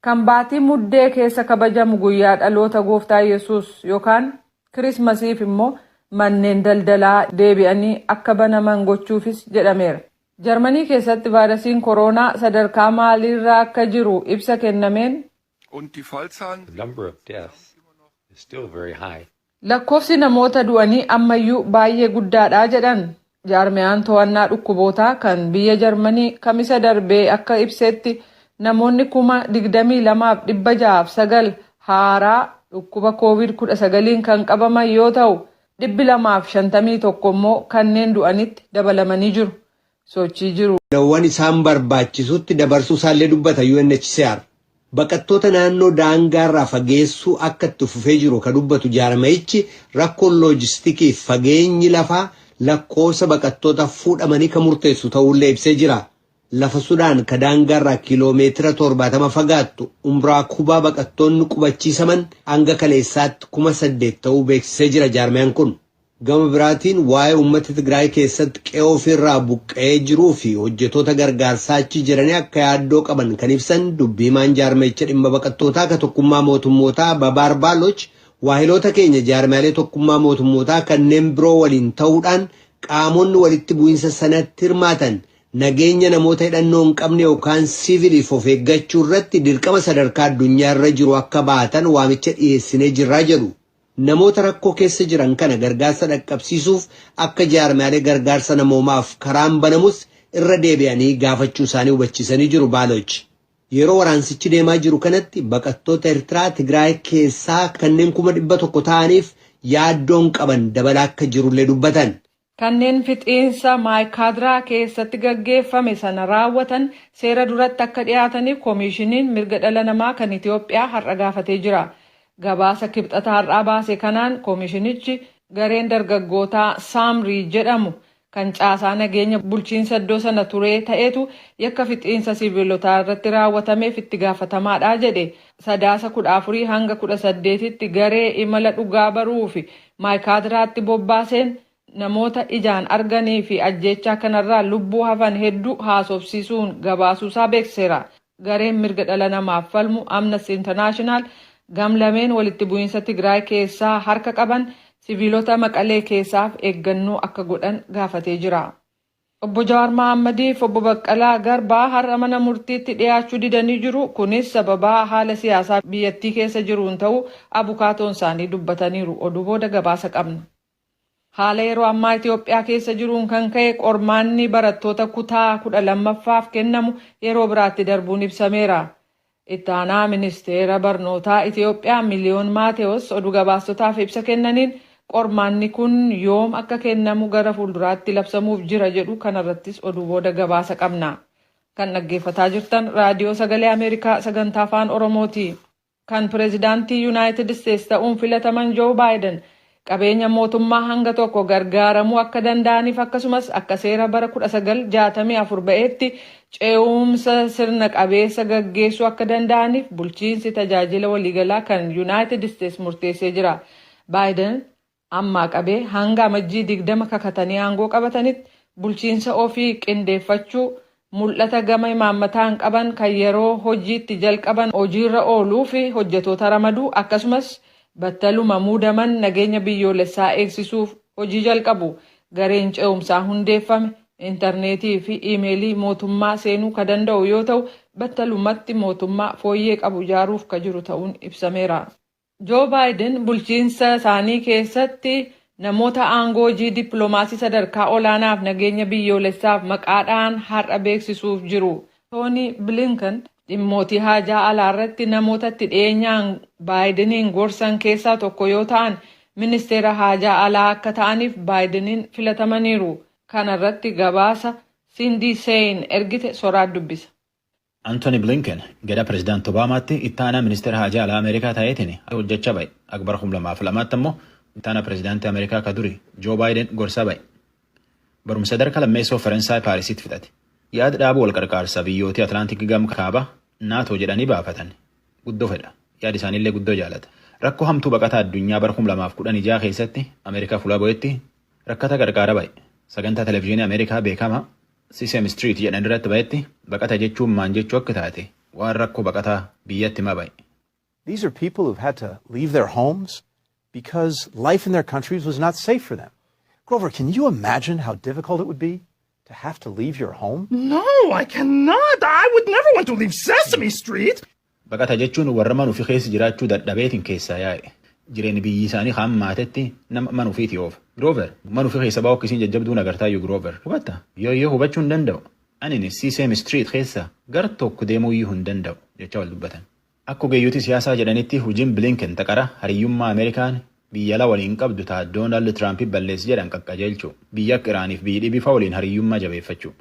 Speaker 3: Kan baatii Muddee keessa kabajamu guyyaa dhaloota Gooftaa Yesus yookaan Kirismasiif immoo manneen daldalaa deebi'anii akka banaman gochuufis jedhameera. Jarmanii keessatti vaayirasiin koronaa sadarkaa maaliirra akka jiru ibsa kennameen,
Speaker 16: The number of deaths is still very high.
Speaker 3: Lakkoofsi namoota du'anii ammayyuu baay'ee guddaadha jedhan. Jaarmiyaan to'annaa dhukkubootaa kan biyya Jarmanii Kamisa darbee akka ibsetti, namoonni 22,609 haaraa dhukkuba COVID-19 kan qabaman yoo ta'u, 251 immoo kanneen du'anitti dabalamanii jiru. Sochii jiru.
Speaker 4: Lawwan isaan barbaachisutti dabarsuu isaallee dubbata UNHCR. Baqattoota naannoo daangaarraa fageessuu akka itti fufee jiru kan dubbatu jaarmayichi, rakkoon loojistikii fageenyi lafaa lakkoofsa baqattoota fuudhamanii kan murteessu ta'ullee ibsee jira. Lafa Sudaan ka daangaarraa kiiloomeetira 70 fagaattu Umraa Kubaa baqattoonni qubachiisaman hanga kaleessaatti 8,000 ta'uu beeksisee jira jaarmayaan kun. Gama biraatiin waa'ee uummata Tigraay keessatti qe'oo ofirraa buqqa'ee jiruu fi hojjetoota gargaarsaa achi jiranii akka yaaddoo qaban kan ibsan dubbiimaan jaarmayicha dhimma baqattootaa ka Tokkummaa Mootummootaa Babaar Baaloch, waahiloota keenya jaarmaalee Tokkummaa Mootummootaa kanneen biroo waliin ta'uudhaan qaamonni walitti bu'iinsa sanatti hirmaatan nageenya namoota hidhannoo hin qabne yookaan siviiliif of eeggachuu irratti dirqama sadarkaa addunyaa irra jiru akka baatan waamicha dhiyeessinee jirraa jedhu. Namoota rakkoo keessa jiran kana gargaarsa dhaqqabsiisuuf akka jaarmaalee gargaarsa namoomaaf karaan banamus Irra deebi'anii gaafachuu isaanii hubachiisanii jiru Baaloch. Yeroo waraansichi deemaa jiru kanatti baqattoota Eertiraa Tigraay keessaa kanneen 100,000 ta'aniif yaaddoon qaban dabalaa akka jirullee dubbatan.
Speaker 3: Kanneen fixiinsa Maayikaadiraa keessatti gaggeeffame sana raawwatan seera duratti akka dhiyaataniif Koomiishiniin Mirga Dhala Namaa kan Itoophiyaa har'a gaafatee jira. Gabaasa Kibxata har'aa baase kanaan Koomiishinichi gareen dargaggootaa Saamrii jedhamu kan caasaa nageenya bulchiinsa iddoo sana turee ta'etu yakka fixiinsa siviilotaa irratti raawwatameef itti gaafatamaadha jedhe. Sadaasa 14 hanga 18tti garee imala dhugaa baruuf Maayikaadiraatti bobbaaseen namoota ijaan arganii fi ajjeechaa kanarraa lubbuu hafan hedduu haasofsiisuun gabaasuusaa beeksiseera. Gareen mirga dhala namaaf falmu Amnesty International gamlameen walitti bu'iinsa Tigraay keessaa harka qaban siviilota Maqalee keessaaf eeggannoo akka godhan gaafatee jira. Obbo Jawaar Mohaammadii fi Obbo Baqqalaa Garbaa har'a mana murtiitti dhiyaachuu didanii jiru. Kunis sababaa haala siyaasaa biyyattii keessa jiruun ta'uu abukaatoon isaanii dubbataniiru. Oduu booda gabaasa qabna. Haala yeroo ammaa Itoophiyaa keessa jiruun kan ka'e qormaanni barattoota kutaa 12ffaaf kennamu yeroo biraatti darbuun ibsameera. Itti aanaa ministeera barnootaa Itoophiyaa Miliyoon Maatewoos oduu gabaastotaaf ibsa kennaniin qormaanni kun yoom akka kennamu gara fuulduraatti labsamuuf jira jedhu. Kanarrattis oduu booda gabaasa qabna. Kan dhaggeeffataa jirtan Raadiyoo Sagalee Ameerikaa sagantaa Afaan Oromooti. Kan pireezidaantii Yuunaayitid Isteets ta'uun filataman Joo Baayiden qabeenya mootummaa hanga tokko gargaaramuu akka danda'aniif, akkasumas akka seera bara 1964 ba'eetti ce'umsa sirna qabeessa gaggeessuu akka danda'aniif bulchiinsi tajaajila waliigalaa kan Yuunaayitid Isteets murteessee jira. Baayiden ammaa qabee hanga Amajjii 20 kakatanii aangoo qabatanitti bulchiinsa ofii qindeeffachuu, mul'ata gama imaammataan qaban kan yeroo hojiitti jalqaban hojiirra ooluu fi hojjetoota ramaduu, akkasumas battaluma muudaman nageenya biyyoolessaa eegsisuuf hojii jalqabu. Gareen ce'umsaa hundeeffame intarneetii fi iimeelii mootummaa seenuu ka danda'u yoo ta'u, battalumatti mootummaa fooyyee qabu ijaaruuf ka jiru ta'uun ibsameera. Joo Baayiden bulchiinsa isaanii keessatti namoota aangoo hojii dippiloomaasii sadarkaa olaanaaf nageenya biyyoolessaaf maqaadhaan har'a beeksisuuf jiru. Toonii Bilinkan dhimmootii haajaa alaa irratti namoota itti dhiyeenyaan Baayideniin gorsan keessaa tokko yoo ta'an, ministeera haajaa alaa akka ta'aniif Baayideniin filatamaniiru. Kana irratti gabaasa Sindii Sein ergite soraat dubbisa.
Speaker 2: Antony Blinken gada pirezidaanti Obaamaatti itti aanaa ministeera haajaa alaa Ameerikaa ta'eetiin hojjechaa ba'e. Akka bara 2002tti ammoo itti aanaa pirezidaantii Ameerikaa ka duri Joo Baayiden gorsaa ba'e. Barumsa sadarkaa lammeessoo Faransaay Paarisitti fixate. Yaada dhaabuu wal qarqaarsa biyyootii Atlaantik gam kaaba NATO jedhanii baafatan guddoo fedha. Yaada isaaniillee guddoo jaalata. Rakkoo hamtuu baqataa addunyaa bara 2016 keessatti Ameerikaa fuula bu'etti rakkata gargaara ba'e. Sagantaa televezyiinii Ameerikaa beekamaa Sesame Street jedhan irratti ba'etti baqata jechuun maan jechuu akka taate waan rakkoo baqataa biyyatti hima ba'e.
Speaker 5: These are people who've had to leave their homes because life in their countries was not safe for them. Grover, can you imagine how difficult it would be to have to leave your home?
Speaker 6: No, I cannot. I would never want to leave Sesame Street.
Speaker 2: Baqata jechuun warra mana ofii keessa jiraachuu dadhabeetiin keessaa yaa'e. Jireenyi biyyi isaanii hammaatetti nama mana ofiitii oofa. Grover, mana ofii keessa baa'u akkasiin jajjabduun agartaayyuu Grover. Hubatta? Yoo yoo hubachuu hin danda'u. Ani Sesame Street keessa gar tokko deemuu iyyuu hin danda'u jecha wal dubbatan. Akka ogeeyyotii siyaasaa jedhanitti hojiin Blinken taqara hariyyummaa Ameerikaan biyya ala waliin qabdu ta'a Doonaald Tiraamp balleessi jedhan qaqqajeelchu. Biyya akka Iraaniif biyyi dhibifa waliin hariyyummaa jabeeffachuu.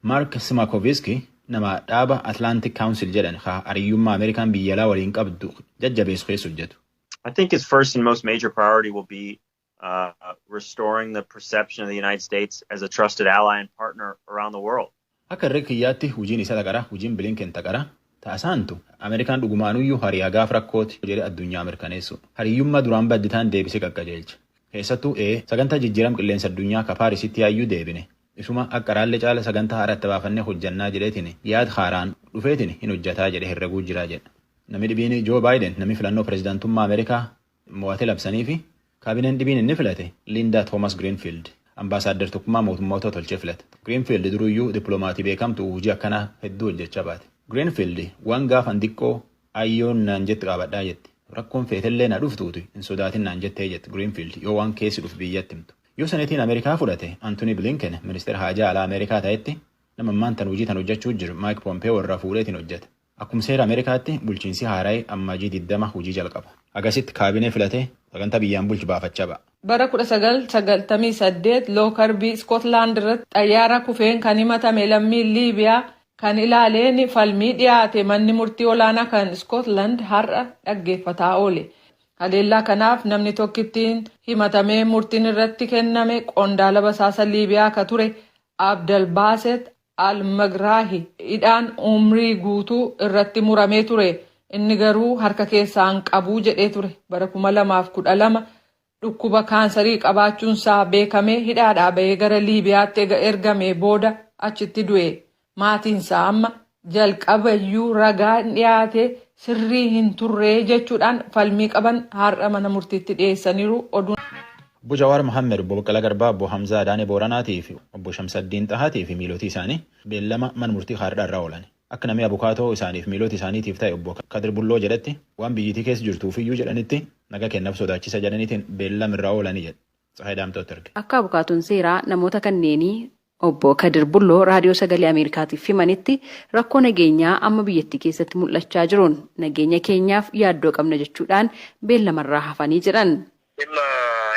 Speaker 2: Mark Simakovsky nama dhaaba Atlantic Council jedhan hariyyummaa Ameerikaan biyya alaa waliin qabdu jajjabeessu keessa hojjetu.
Speaker 7: I think his first and most major priority will be restoring the perception of the United States as a trusted ally and partner around the world.
Speaker 2: Akka irree kiyyaatti hojiin isa taqara, hojiin Blinken taqara taasaantu Ameerikaan dhugumaanuyyuu hariyaa gaaf rakkooti jedhe addunyaa mirkaneessu. Hariyyummaa duraan badditaan deebisee qaqqajeelcha. Keessattuu sagantaa jijjiiram qilleensa addunyaa ka Paarisitti yaayyuu deebine. Isuma akka raallee caala sagantaa haaratti baafannee hojjannaa jedheetiin yaad haaraan dhufeetiin hin hojjataa jedhe herreguu jiraa jedha. Namni dhibiin Joo Baayiden namni filannoo pirezidaantummaa Ameerikaa mo'atee labsanii fi kaabineen dhibiin inni filate Linda Thomas Greenfield ambaasaaddar tokkummaa mootummoota tolchee filate. Greenfield duruyyuu dippiloomaatii beekamtu, hojii akkanaa hedduu hojjechaa baate. Greenfield waan gaafan xiqqoo ayyoon naan jetti qaabadhaa jetti. Rakkoon feetellee na dhuftuuti hin sodaatin naan jettee jetti Greenfield yoo waan keessi dhufu biyyatti himtu. Yoo senetiin Ameerikaa fudhate, Antony Blinken ministeera haajaa alaa Ameerikaa ta'etti Nama ammaan tan hojii tan hojjechuu jiru Maayik Poompeyoo irraa fuudheetiin hojjeta. Akkuma seera Ameerikaatti bulchiinsi haaraa'e Ammajii 20 hojii jalqaba. Agasitti kaabinee filatee sagantaa biyyaan bulchu baafachaa ba'a.
Speaker 3: Bara 1998 Lookarbii Iskootlaand irratti xayyaara kufeen kan himatame lammiin Liibiyaa kan ilaaleen falmii dhiyaate manni murtii olaanaa kan Iskootland har'a dhaggeeffataa oole. Haleellaa kanaaf namni tokkittiin himatamee murtiin irratti kenname qondaala basaasa Liibiyaa ka ture Abdalbaaset Al-Magraahi hidhaan umrii guutuu irratti muramee ture. Inni garuu harka keessaa hin qabuu jedhee ture. Bara 2012 dhukkuba kaansarii qabaachuunsaa beekamee hidhaadhaa bahee gara Liibiyaatti ega ergamee booda achitti du'e. Maatiinsaa amma jalqabayyuu ragaan dhiyaate sirrii hin turree jechuudhaan falmii qaban har'a mana murtiitti dhiyeessaniiru. Oduun.
Speaker 2: Obbo Jawaar Mohammed, Obbo Baqqalaa Garbaa, Obbo Hamzaa Adaanee Booranaatii fi Obbo Shamsaddiin Xahaatii fi miilootii isaanii beellama mana murtii haaraa irraa oolan. Akka namni abukaatoo isaaniif miilota isaaniitiif ta'e Obbo Kadir Bulloo jedhetti, waan biyyittii keessa jirtuufiyyuu jedhanitti naga kennaaf sodaachisa jedhaniitiin beellama irraa oolanii jedhe. Tsahaay Daamtootti erge.
Speaker 8: Akka abukaatoon seeraa namoota kanneenii Obbo Kadir Bulloo Raadiyoo Sagalee Ameerikaatiif himanitti, rakkoo nageenyaa amma biyyattii keessatti mul'achaa jiruun nageenya keenyaaf yaaddoo qabna jechuudhaan beellamarraa hafanii jedhan.
Speaker 9: Dhimma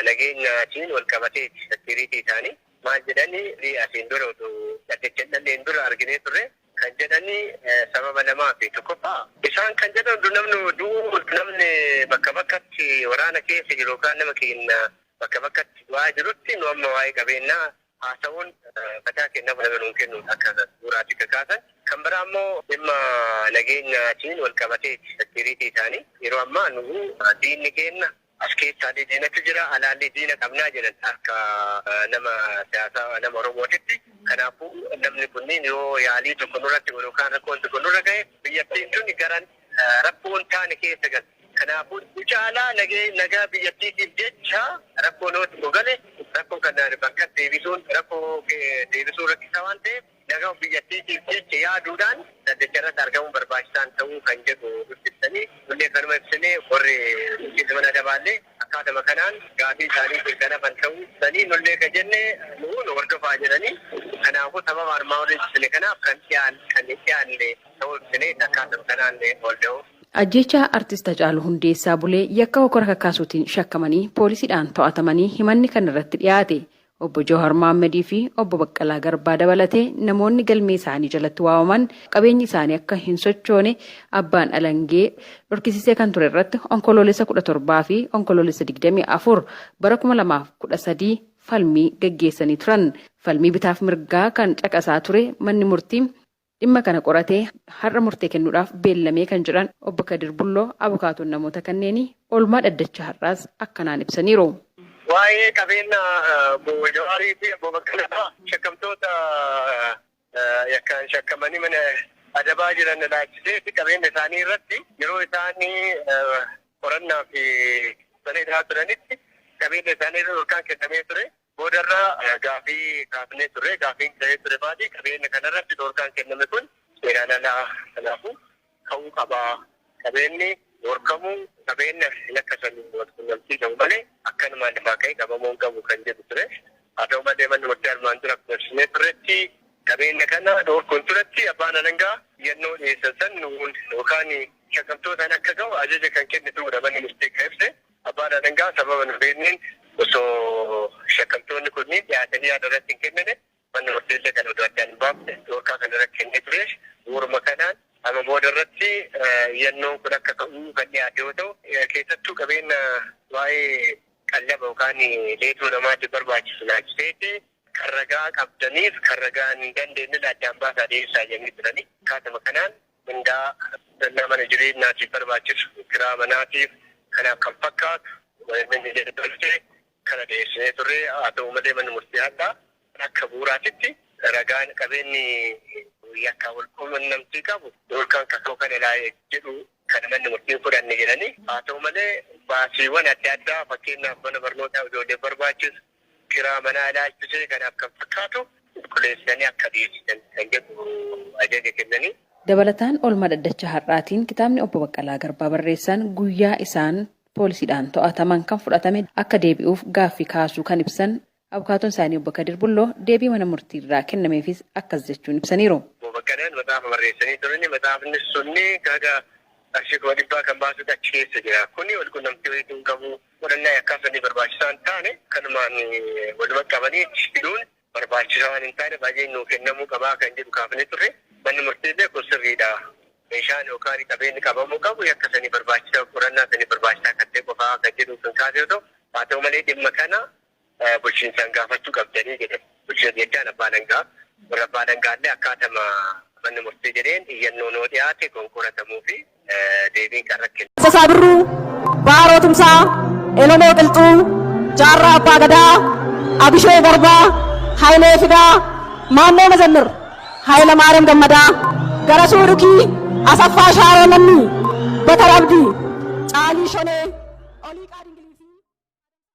Speaker 9: nageenyaatiin wal qabateeti security isaanii maal jedhani, asiin dura utuu dhaddacha hin dhalleen dura arginee turre kan jedhani sababa lamaafi. Tokkoffaa, isaan kan jedhan utuu namni du'uu, namni bakka bakkatti waraana keessa jiru yookaan nama keenya bakka bakkatti du'aa jirutti, nu amma waa'ee qabeenyaa haasa'uun mataa keenyaaf naga nuun kennuudha akka bu'uuraatti kakaasan. Kan biraa immoo dhimma nageenyaatiin wal qabateeti security isaanii. Yeroo ammaa nu diinni keenya as keessaallee diinatu jira, alaallee diina qabnaa jedhan akka nama siyaasaa nama Oromootitti. Kanaafuu namni kunniin yoo yaalii tokko nurratti godhu yookaan rakkoon tokko nurra gahe, biyyattiin tuni gara rakkoo hin taane keessa galti. Kanaafuu nu caalaa nagaa biyyattiitiif jecha rakkoo yoo tokko gale, rakkoo kana bakka deebisuun, rakkoo deebisuun rakkisaa waan ta'eef, nagaa biyyattiitiif jecha yaaduudhaan dhaddacha irratti argamuun barbaachisaan ta'uu kan jedhu nutti ibsanii, nullee kanuma ibsinee, warri bulchiinsa mana adabaallee akkaatuma kanaan gaafii isaanii kan hafan ta'uu ibsanii, nullee kan jenne nu hordofaa jedhanii, kanaafuu sababa armaan olii ibsine kanaaf kan dhiyaanne ta'uu ibsinee akkaatuma kanaan ol da'u.
Speaker 8: Ajjeechaa Artist Hacaaluu Hundeessaa Bulee yakka hokora kakkaasuutiin shakkamanii poolisiidhaan to'atamanii himanni kan irratti dhiyaate Obbo Jawar Mohammadii fi Obbo Baqqalaa Garbaa dabalatee namoonni galmee isaanii jalatti waamaman qabeenyi isaanii akka hin sochoone abbaan alangee dhorkisiisee kan ture irratti Onkoloolessa 17 fi Onkoloolessa 24 bara 2013 falmii gaggeessanii turan. Falmii bitaaf mirgaa kan caqasaa ture manni murtii dhimma kana qoratee har'a murtee kennuudhaaf beellamee kan jedhan Obbo Kadir Bulloo, abukaatoon namoota kanneenii, oolmaa dhaddacha har'aas akkanaan ibsaniiru.
Speaker 9: Waa'ee qabeenya Obbo Jawaarii fi Obbo Baqqalaa, shakkamtoota yakkaan shakkamanii mana adabaa jiran ilaalchisee fi qabeenya isaanii irratti, yeroo isaan qorannaa fi mana hidhaa turanitti qabeenya isaanii irra dhorkaan kennamee ture. Boodarra gaafii kaafnee turre. Gaafiin ka'ee ture maali? Qabeenya kanarratti dhorkaan kenname kun seeraan alaa, kanaafuu ka'uu qabaa. Qabeenyi dhorkamuu qabeenya yakka saniin wal quunnamtii qabu malee akkanumaan lafaa ka'ee qabamuu hin qabu kan jedhu ture. Haa ta'u malee, manni murtii armaan dura akkuma ibsinee turretti, qabeenya kana dhorkuun turetti abbaan alangaa iyyannoo dhiyeessan san nuun yookaan shakkamtootaan akka ga'u ajaja kan kenne ta'uudha manni murtii kan ibse. Abbaan alangaa sababa nu beekneen osoo shakkamtoonni kunniin dhiyaatanii yaada irratti hin kennine, manni murtiillee kan odoo addaan hin baafne dhorkaa kana irratti kennee ture. Bu'uuruma kanaan amma booda irratti iyyannoon kun akka ka'u kan dhiyaate yoo ta'u, keessattuu qabeenya waa'ee qallaba yookaan leetoo namaatiif barbaachisu ilaalchiseeti kan ragaa qabdaniif kan ragaa hin dandeenye addaan baasaa dhiyeessaa jedhanii turanii. Akkaatuma kanaan mindaa mana jireenyaatiif barbaachisu, kiraa manaatiif, kanaaf kan fakkaatu inni jedhu tolchee kana dhiyeessinee turre. Haa ta'u malee, manni murtii hadhaa akka bu'uuraatitti ragaan qabeenyi yakkaa wal quunnamtii qabu dhorkaan kakoo kana ilaalee jedhu kana manni murtiin fudhanne jedhanii, haa ta'u malee, baasiiwwan adda addaa, fakkeenyaaf mana barnootaa ijoolleef barbaachisu, kiraa manaa ilaalchisee, kanaaf kan fakkaatu qulqulleessanii akka dhiyeessisan kan jedhu ajaja kennanii.
Speaker 8: Dabalataan oolmaa dhaddacha har'aatiin kitaabni Obbo Baqqalaa Garbaa barreessan guyyaa isaan poolisiidhaan to'ataman kan fudhatame akka deebi'uuf gaaffii kaasuu kan ibsan Abukaatoon isaanii Obbo Kadir Bulloo deebii mana murtiirraa kennameefis akkas jechuun ibsaniiru.
Speaker 9: Obbo Baqqalaan maxaafa barreessanii turani. Maxaafni sunni kaga qarshii 100,000 kan baasutu achi keessa jira. Kuni walqunnamtii wayiituu hin qabu. Qorannaa yakkaa sanii barbaachisaa hin taane kanumaan waluma qabanii achi fiduun barbaachisaa waan hin taane baay'een nuu kennamuu qabaa kan jedhu kaafnee turre. Manni murtiillee kun sirriidha. Meeshaan yookaan qabeenyi qabamuu qabu yakka sanii barbaachisaa qorannaa sanii barbaachisaa kan ta'e qofaa kan jedhu kan kaase yoo ta'u, haa ta'u malee dhimma kana bulchiinsaan gaafachuu qabdanii jedhe. Bulchiinsa jechaan abbaa alangaa. Warra abbaa alangaallee akkaatama manni murtii jedheen iyyannoon yoo dhiyaate kan qoratamuu fi deebiin kan rakkinu.
Speaker 1: Taaddasaa Birruu, Baaroo Tumsaa, Elemoo Qilxuu, Jaarraa Abbaa Gadaa, Abishee Garbaa, Hayilee Fidaa, Maammoo Mazammir, Hayilamaariyaam Gammadaa, Garasuu Dhukii, Asaffaa Shaaroo Lammii, Batar Abdii, Caalii Shonee.